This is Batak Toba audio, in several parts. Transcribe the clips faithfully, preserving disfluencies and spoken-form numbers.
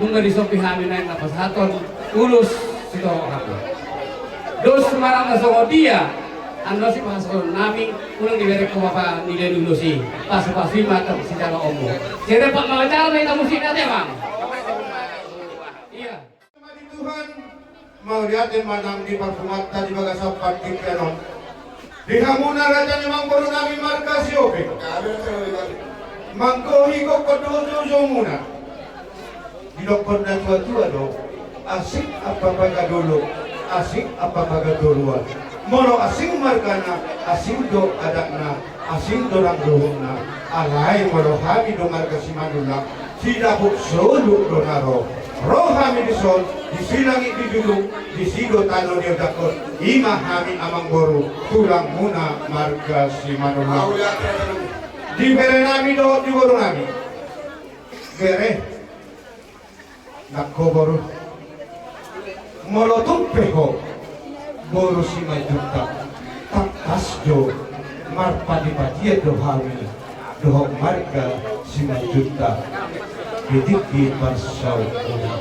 Nunga disompi hami naeng na pasahathon ulos sitorop hami. Dos ma na songon dia annon sipasahaton nami, unang dibereng ho bapa ni lean ulos i. Pasupasu i ma antong sijaloonmu. Sirempak ma jalo ma hita musik na te, Amang. Ia. Tuhan, mauliate ma nang di parpunguanta di bagasan partingkian on. Di hamuna raja ni amangboru nami marga Sihombing. Manggohi gokhon dohot joujoumuna. Didokhon natuatua do, asing ampa pagadolo, asing ampa pagatoruan. Molo asing margana, asing do adatna, asing do nang dohotna. Alai molo hami do marga Simanullang, sidapot solu do na ro. Ro hami dison, disi langit dijunjung, disi do tano diojakhon. I ma hami amangboru, tulangmuna marga Simanullang. Di bere nami dohot di boru nami. Bere. Nang ho boru. Molo tung pe ho boru Simanjuntak, tangkas do marpatipatian do hami dohot marga Simanjuntak di tingki pansaukmuna.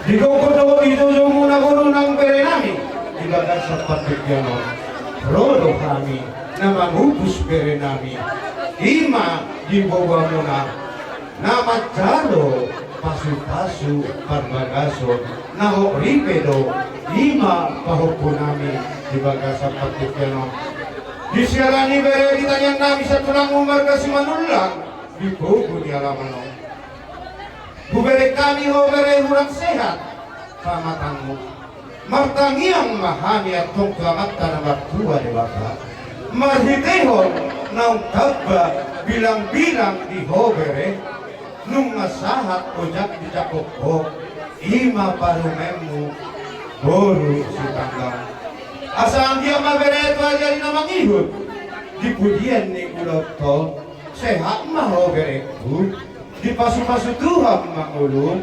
Di gokhon dohot di joujoumuna boru nang bere nami di bagasan partingkian on, ro do hami na mamupus bere nami, i ma di bobaonmuna. Na manjalo pasupasu parbagason na hot ripe do, i ma pahompu nami di bagasan partingkian on. Disiala ni bere di tangiang nami satulangmu marga Simanullang di pogu ni alaman on. Hubereng hami ho bere hurang sehat pamatangmu. Martangiang ma hami antong tu Amanta na martua Debata, marhitehon naung tamba bilangbilang di ho bere, nunga sahat ojak dijangkon ho, i ma parumaenmu boru Sitanggang. Asa anggiat ma bere tu ari-ari na mangihut di pudian ni ulaonta on, sehat ma ho berengku. Dipasupasu Tuhan ma ngolum,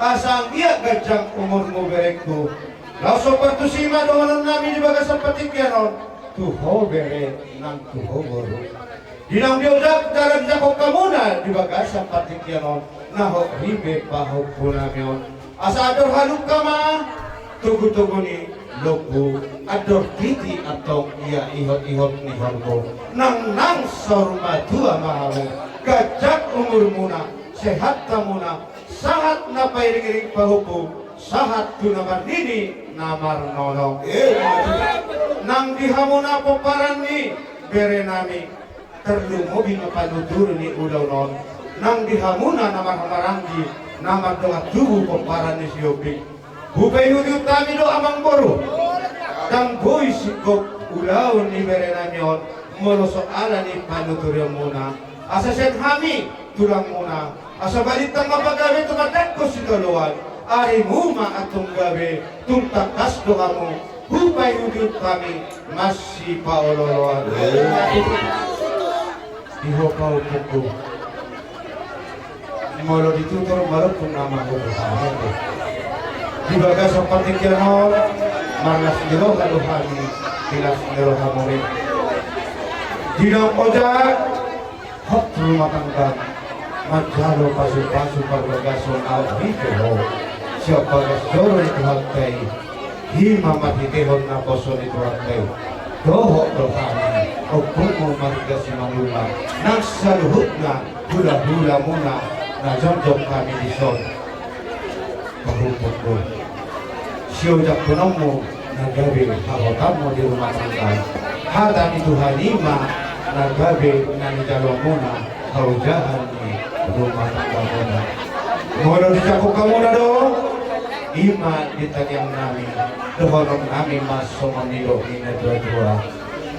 asa anggiat ganjang umurmu berengku. Laos hombar tusi ma dohonon nami di bagasan partingkian on tu ho bere nang tu ho boru. Di naung diojak jala dijangkon hamuna di bagasan partingkian on, na hot ripe pahompu nami on. Asa andor halumpang ma togutogu ni lombu, andor titi antong ia ihotihot ni horbo. Nang nang saur matua ma hamu, ganjang umurmuna, sehat hamuna, sahat na pairingiring pahompu, sahat tu na marnini na marnono. Nang di hamuna pomparan ni bere nami, tarlumobi ma panuturi ni ulaon on. Nang di hamuna na marhahamaranggi, na mardongan tubu pomparan ni Sihombing, hupaihutihut hami do amangboru, ndang boi singkop ulaon ni bere nami on molo so ala ni panuturianmuna. Asa sian hami tulangmuna, asa balintang ma pagabe tumandangkon sitadoan. Arimu ma antong gabe, tung tangkas do hamu hupaihutihut hami masipaolooloan. Di ho pahompungku, molo ditutur malopung nama ho. Di bagasan partingkian on, marlas ni roha do hami, di las ni roha muna. Di naung ojak hot rumah tangga, manjalo pasupasu parbagason na hot ripe ho sian bagas joro ni Tuhanta i. I ma marhitehon naposo ni Tuhanta i, dohot do hami ompungmu marga Simanullang nang saluhutna hulahulamuna na jongjong hami dison. Pahompungku, siojak punonmu na gabe hahotammu di rumah tangga. Hata ni Tuhan i ma na gabe na nijaloonmuna haojahan ni rumah tanggamuna. Molo dijangkon hamuna do, i ma di tangiang nami, dohonon nami ma songon nidok ni natuatua.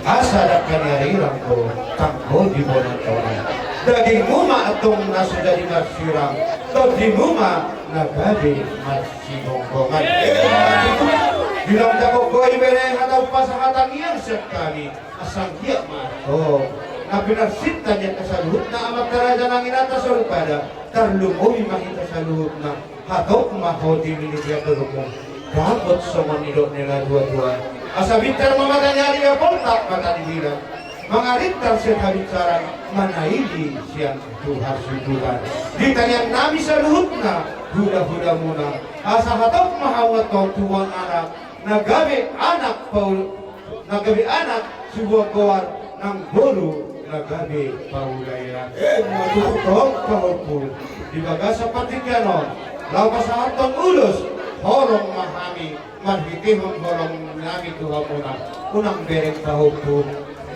Asa dangka ni arirang do tangko di bona-bona. Dagingmu ma antong na so jadi marsirang, tondimu ma na gabe marsigonggongan. Di naung tangkok ho i bere hata umpasa hatangiang sian hami, asa anggiat ma antong na pinarsinta ni angka saluhutna amanta raja nang inanta soripada, tarlumobi ma hita saluhutna. Hatop ma ho di nini di aturmu, dapot songon nidok ni natuatua. Asa pintar ma mata ni ari, poltak mata ni dilan. Mangarintar sian habinsaran, manaili sian tu hasuhuton. Di tangiang nami saluhutna hulahula muna, asa hatop ma hamu antong tubuan anak, na gabe anak paul, na gabe anak subuan goar, nang boru na gabe paulaean. Emma tutu. Antong pahompu, di bagasan partingkian on, laho pasahathon ulos holong ma hami, marhitehon holong nami tu hamuna, unang bereng pahompu,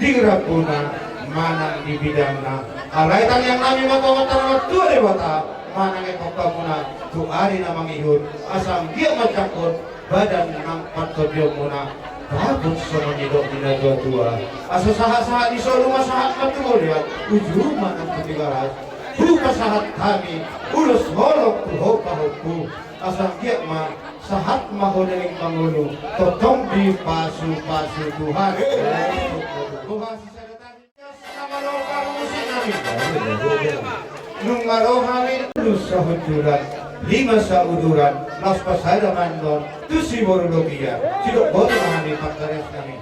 di rambuna manang di bidangna. Alai tangiang nami ma tu Amanta na martua Debata, manang ephon hamuna tu ari na mangihut, asa anggiat manjangkon badan nang partondionmuna, dapot songon nidok ni natuatua. Asa sahatsahat ni solu ma sahat ma tu mauliate, uju ma nang tu Tigaras. Hupasahat hami ulos holong tu ho pahompu, asa anggiat ma sahat ma ho naeng mangolu, tongtong dipasupasu Tuhan. Nunga ro hami ulos sahundulan, lima sauduran, laos pasada ma annon tu siboru Logia, sidok botima hami pangkarias nami.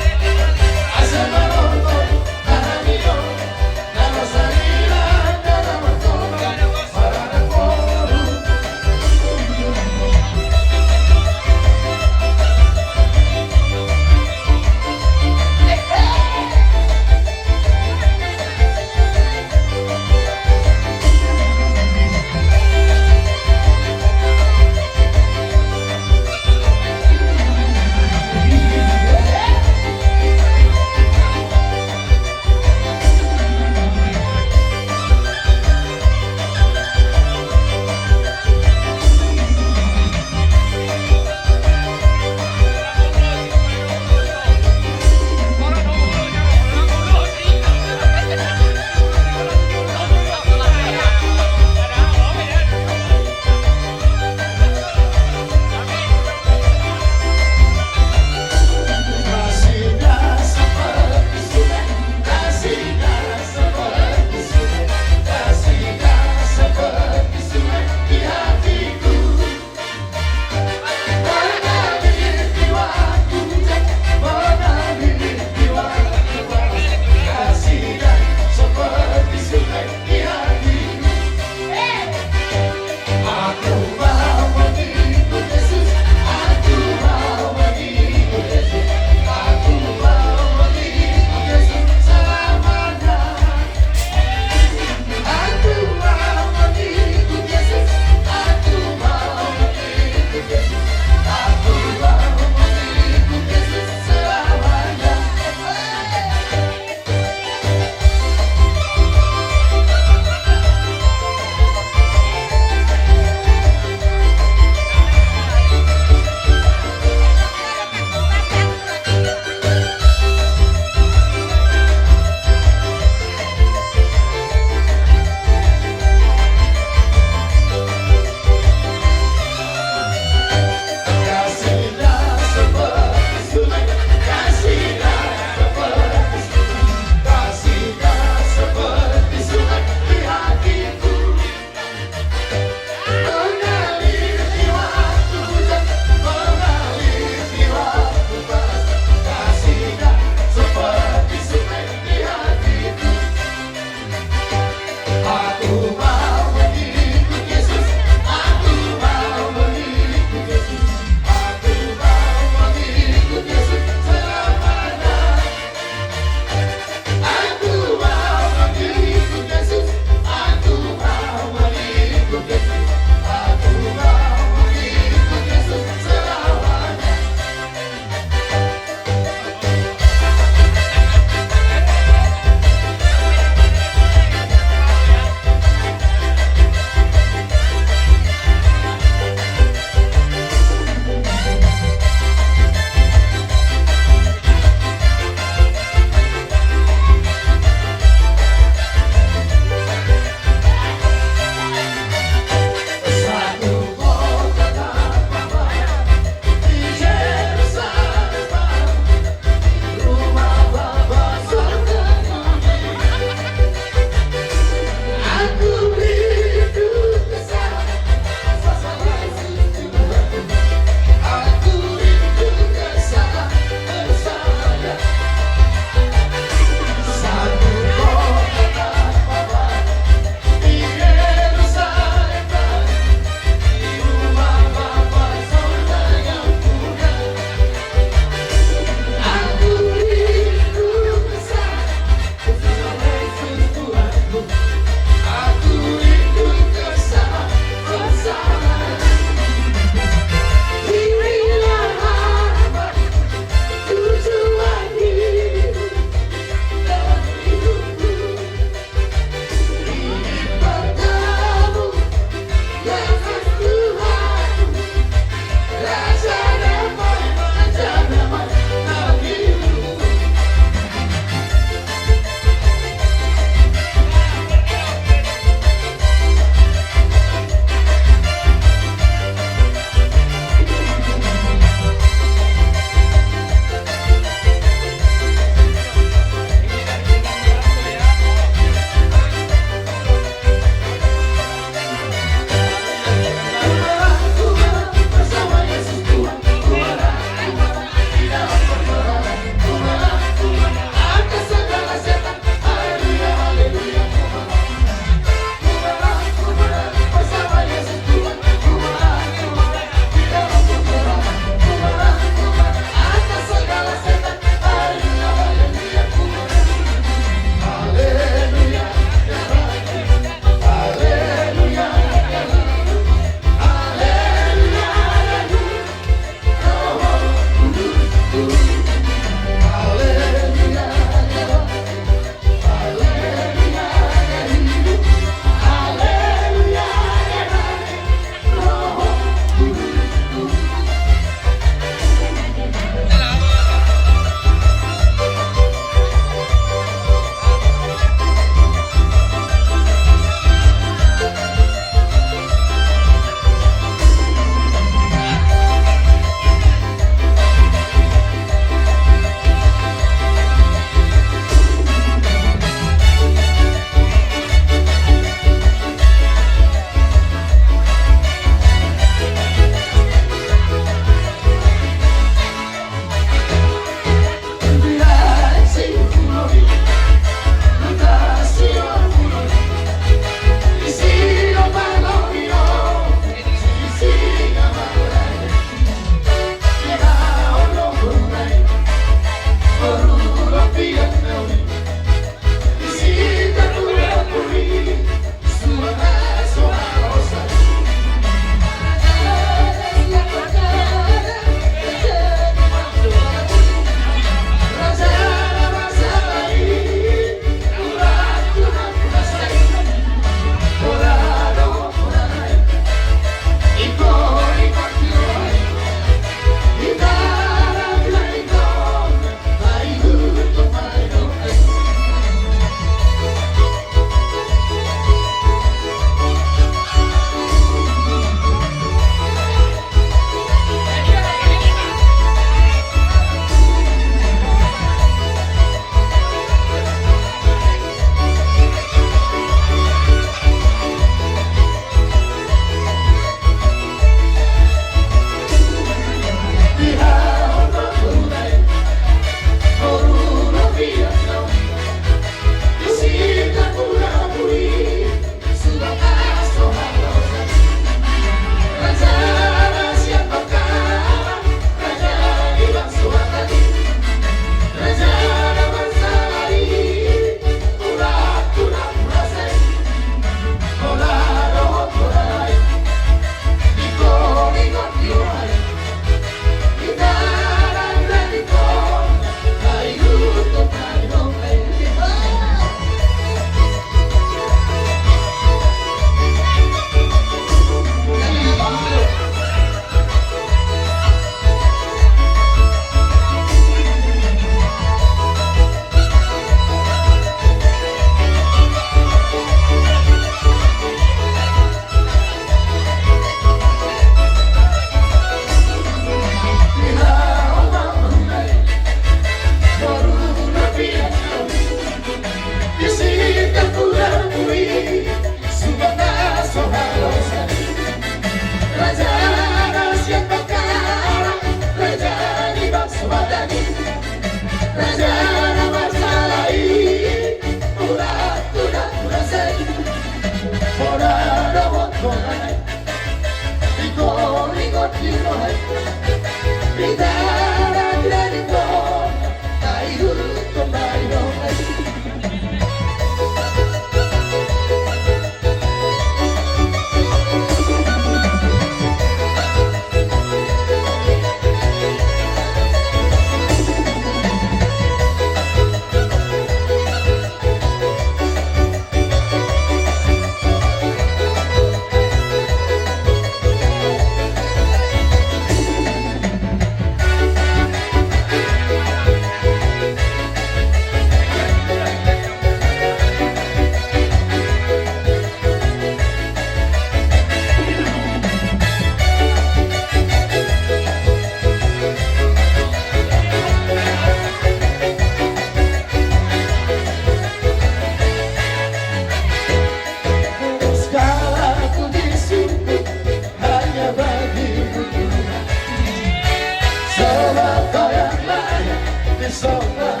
Bersorak.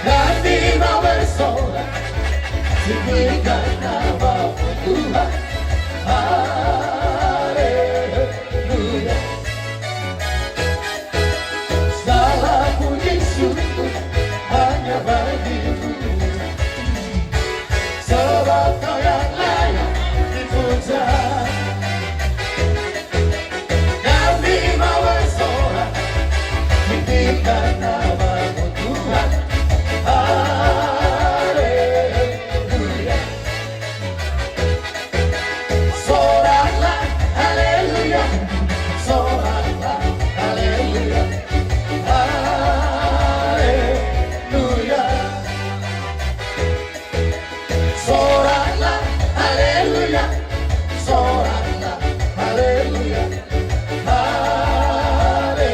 Kami mau bersorak. Tinggikan nama-Mu, Tuhan. Haleluya. Segala puji syukur hanya bagi-Mu. Sebab Kau yang layak dipuja. Kami mau bersorak, tinggikan nama-Mu, Tuhan. Haleluya. Soraklah, haleluya. Soraklah, haleluya. Haleluya. Soraklah, haleluya. Soraklah, haleluya. Haleluya.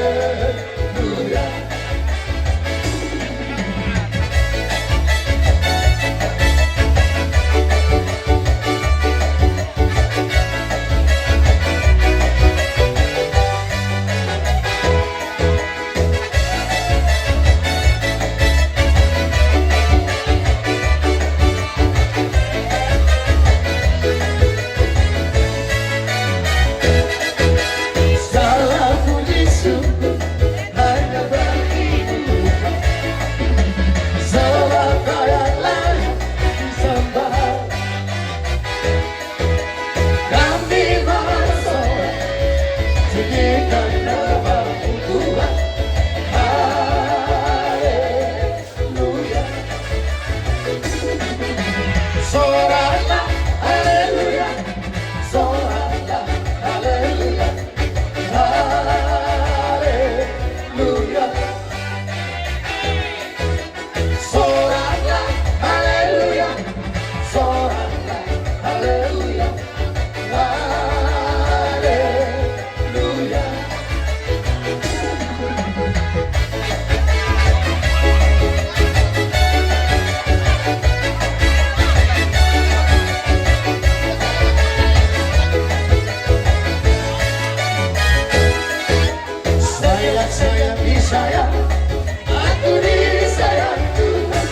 Segala puji syukur hanya bagi-Mu, Tuhan. Sebab Kau yang layak disembah. Kami bersorak, tinggikan nama-Mu, Tuhan. Haleluya. Soraklah, haleluya. Soraklah, haleluya. Haleluya. Soraklah, haleluya. Soraklah, haleluya. Haleluya. Sayang, sayang, disayang. Aku disayang Tuhan.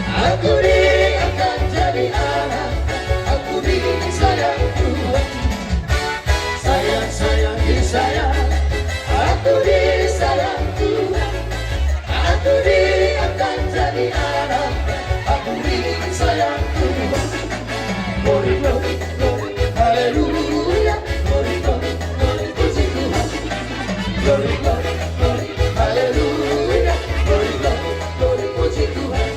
Aku diangkat jadi anak. Aku disayang Tuhan. Sayang, sayang, disayang. Aku disayang Tuhan. Aku diangkat jadi anak. Aku disayang Tuhan. Glory, glory, glory, haleluya. Glory, glory, glory, puji Tuhan. Glory, glory, glory, haleluya. Glory, glory, glory, puji Tuhan.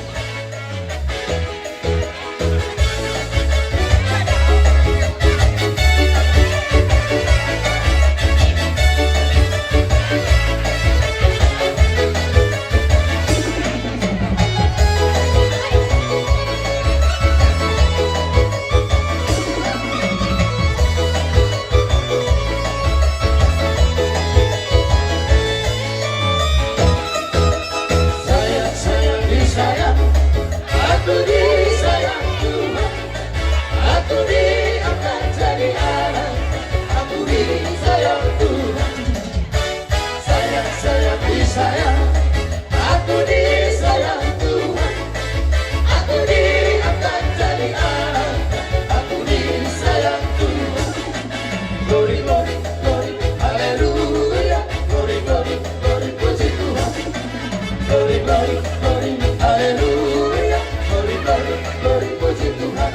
Sayang, sayang, disayang. Aku disayang Tuhan. Aku diangkat jadi anak. Aku disayang Tuhan. Sayang, sayang, disayang. Aku disayang Tuhan. Aku diangkat jadi anak. Aku disayang Tuhan. Glory, glory, glory, haleluya. Glory, glory, glory, puji Tuhan. Glory, glory, glory, haleluya. Glory, glory, glory, puji Tuhan.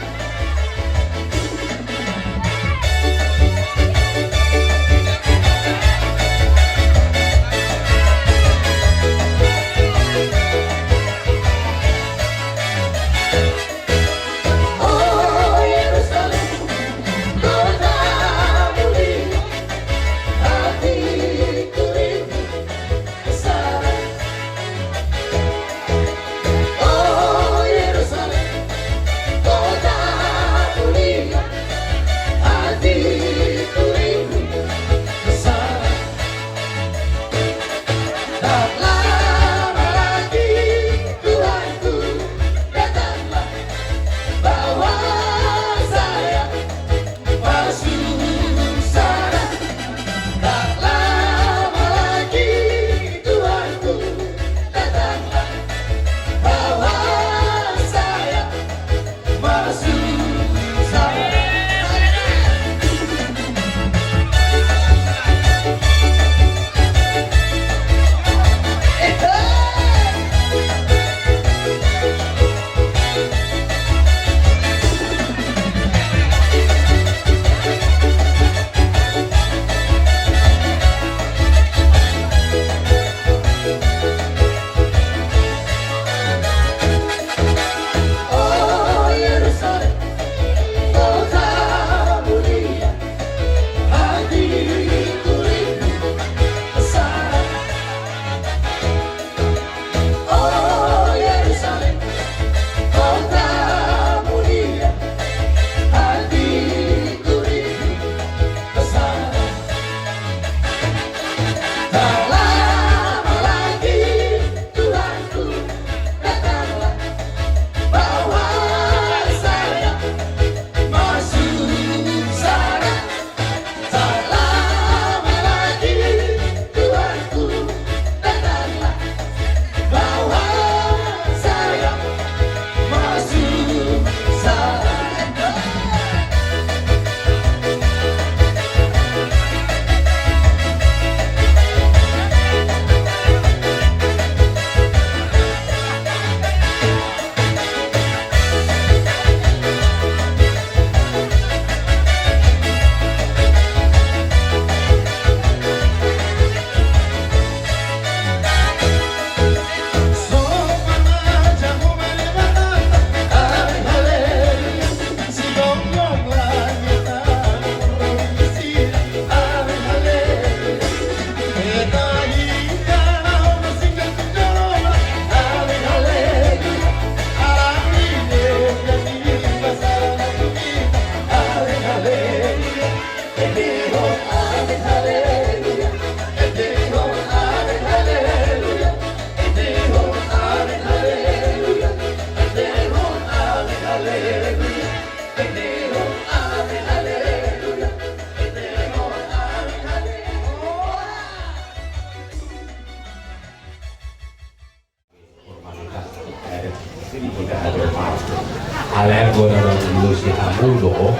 Alai anggo na mangulosi hamu do ho,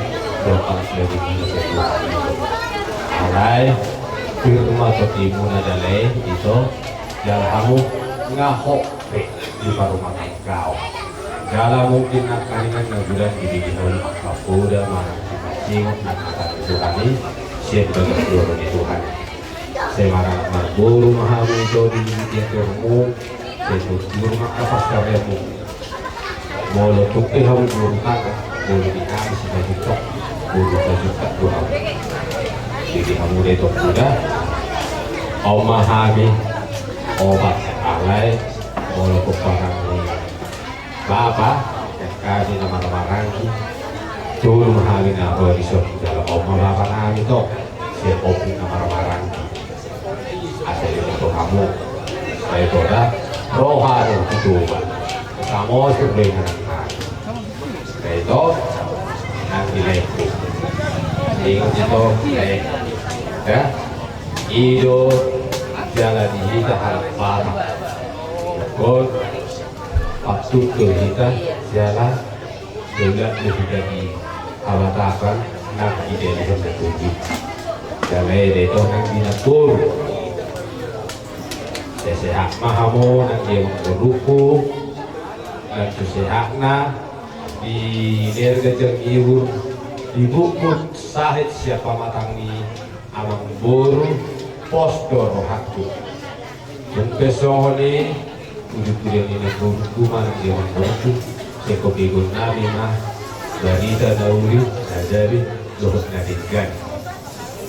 do ho, alai pir ma tondimuna, alai ito, jala hamu nga hot pe di parumahan. Gau. Jala mungkin nangkaningan na godang dibege hamu angka poda manang sipansingot na hata ni Tuhan i, sian bagas joro ni Tuhan. Sai marboru ma hamu ito di tiap joromu, sai turpur ma angka parsarianmu. Molo tung pe hamu boru tangga, molo di hami sipajutak, boru pajutak do hamu. Jadi hamu do ito poda, on ma hami opat, alai molo pomparan ni Bapa, sian hami na marhahamaranggi, tolu ma hami na ro dison, jala on ma bapa nami tong, sian ompung na marhahamaranggi. Asa diboto hamu, sai poda, roha do tu Tuhan. Samosir do inganan nami. Sai ito, nang di laengku. Ingot ito, lae. Ya. I do jala di hita halak Batak. Ingkon patut do hita jala dolok do hita di habatasan nang di daerah na tinggi. Jala i do ito nang di na boru. Sai sehat ma hamu nang di amangborungku, nang tu sehatna di lerga jang ihur di bukbuk sahit sian pamatang ni amangboru, pos do rohangku. Tung pe songon i, uju-uju ni na boru tu ma nang di amangboru tu, sai hubegeon nami ma barita na uli, na jabi, dohot na denggan.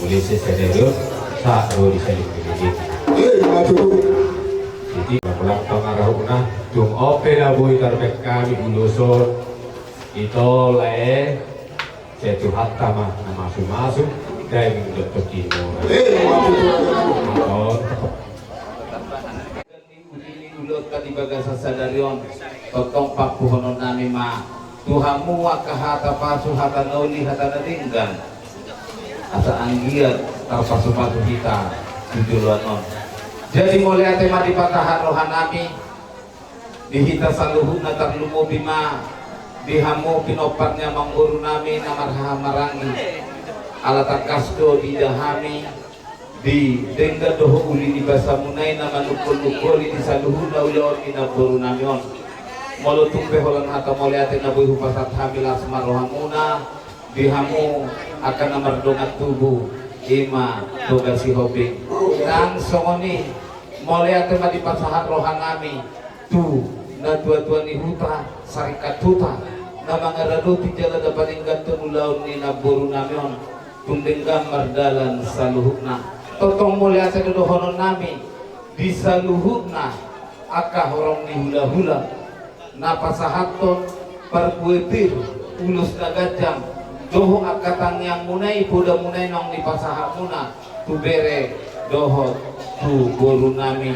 Uli se sadarion, sa ro di saling bebegin. Jadi, mamulang pangarahutna, tung on pe na boi tarbaen hami ulos on, ito lae, sai Tuhanta ma na masu-masu, daeng dohot tondimuna. Aton. Uli ni ulaonta di bagasan sadari on, tongtong pangkuhonon nami ma tu hamu angka hata pasu, hata na uli, hata na denggan. Asa anggiat tarpasu-pasu hita tu joloan on. Jadi mauliate ma dipasahat roha nami di hita saluhutna, tarlumobi ma di hamu pinompar ni amangboru nami na marhahamaranggi. Ala tangkas do diida hami di denggan dohot uli ni basamuna i na manungkun-nungkuli di saluhutna ulaon ni namboru nami on. Molo tung pe holan hata mauliate na boi hupasahat hami, las ma rohamuna di hamu angka na mardongan tubu, i ma Toga Sihombing. Nang songon i, mauliate ma dipasahat roha nami tu natua-tua ni huta, sarikat huta, na mangaradoti jala na padengganhon ulaon ni namboru nami on, tung denggan mardalan saluhutna. Tongtong mauliate do dohonon nami di saluhutna angka horong ni hula-hula na pasahathon parbue pir, ulos na ganjang, dohot angka tangiangmuna i, podamuna i naung dipasahatmuna tu bere dohot tu boru nami.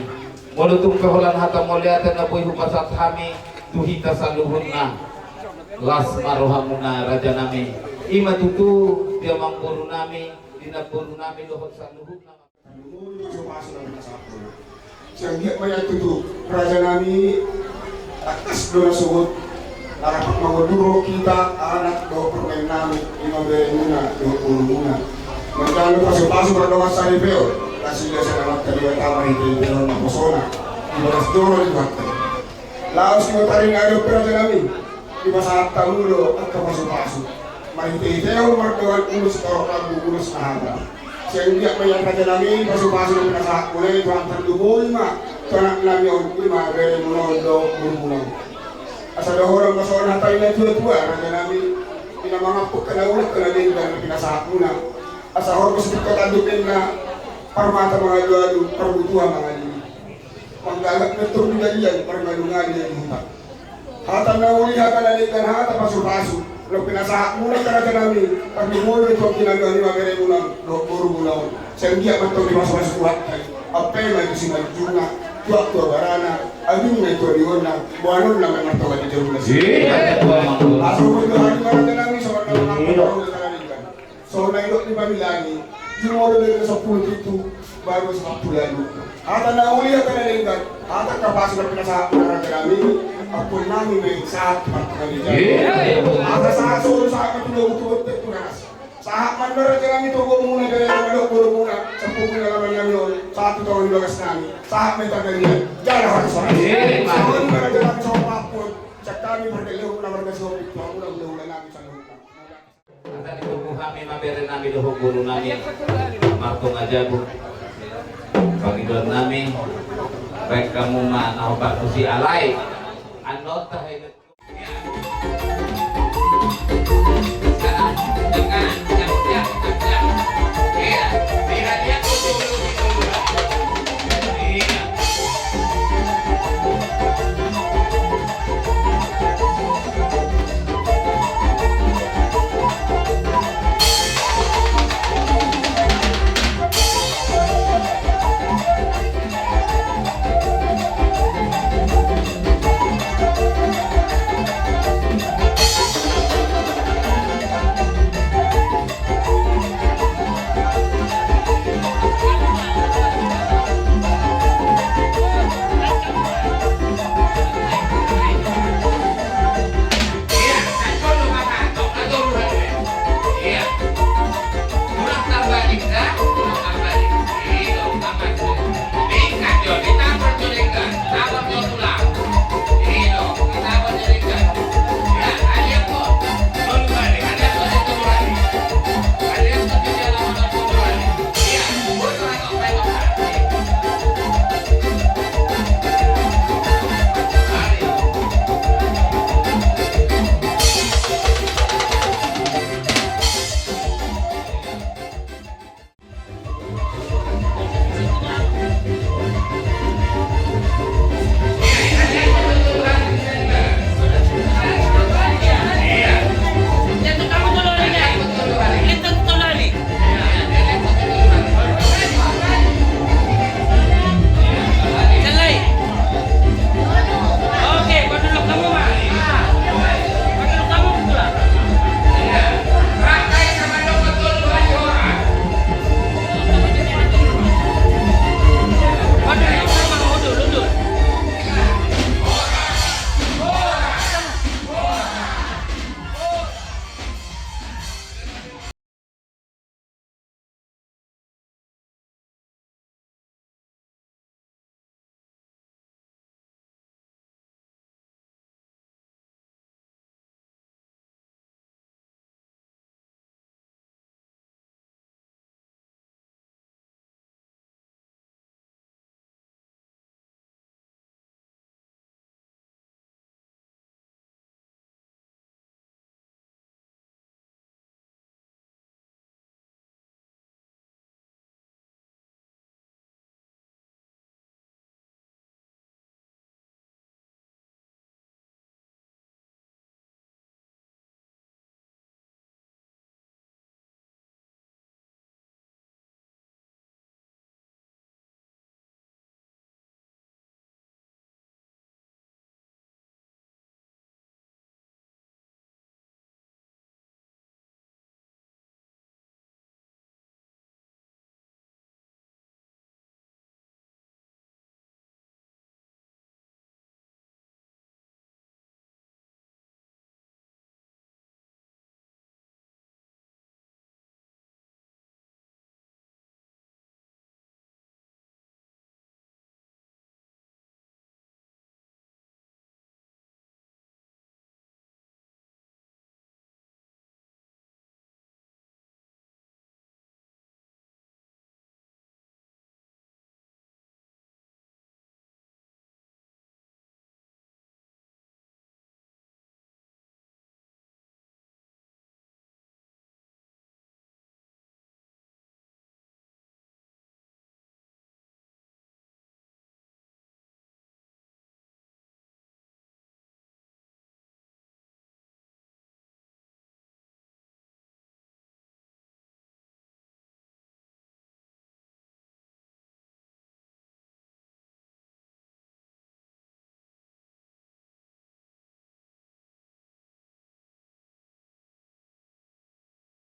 Molo tung pe holan hata mauliate na boi hupasahat hami tu hita saluhutna, las ma rohamuna raja nami. I ma tutu di amangboru nami, di namboru nami dohot saluhutna. Sian dia ma ia tutu raja nami, tangkas do na sogot. Rap mangondurhon hita anak dohot parumaen nami, i ma beremuna dohot borumuna. Manjalo pasu-pasu mardongan saripeon, nasida sian Amanta Debata marhite-hite on naposona di bagas joro ni Tuhanta. Laos di botari na adong pe raja nami, dipasahat hamu do angka pasu-pasu marhite-hite on mardongan ulos torop rambu, ulos na hata. Sian dia ma ia raja nami, pasu-pasu na pinasahatmuna i, Tuhanta do boi ma tu anak nami on, i ma beremuna on dohot borumuna on. Asa dohonon ma songon hata ni natua-tua raja nami, i na mangampu angka na uli, angka na denggan na pinasahatmuna. Asa horbo sitingko tanduk ninna, parmata mangalu-alu, parbutuha mangalili. Manggagak na toru di balian, parngalu-ngalu na di huta. Hata na uli, hata na denggan, hata pasu-pasu na pinasahatmuna angka raja nami, parlinggomi tu anggi nami on, i ma beremuna on dohot borumuna on. Sian dia ma antong dimasu-masu Tuhanta i, ampe ma tu simanjujungna, tuak tu abarana, abing ma tu adingonna, boanonna ma martoga di jolongna. Asa boi do hami ma raja nami songon na mangampu angka na denggan. Songon na nidok ni Pamilangi, jumolo do sampulu pitu, baru sampulu ualu. Hata na uli, hata na denggan, hata angka pasu na pinasahatmuna raja nami, Ampuon nami ma i sahat tu martongga ni jala. Asa sahat solu sahat ma tu lobu tu bontean tu garas. Sahat ma i raja nami tu gomuna jala na mandok gomuna sampulmuna laman nami on sahat tu tonga ni bagas nami. Sahat ma i tu angka na jala harus sahat. Songon i ma raja nami songon ampuon. Sian hami marga Lehok na marga Sihombing tu hamuna hulahula nami saluhutna. Asa ditubu hami ma bere nami dohot boru nami martonga jabu. Pangidoan nami, baen hamu ma na hombar tusi alai annon tahe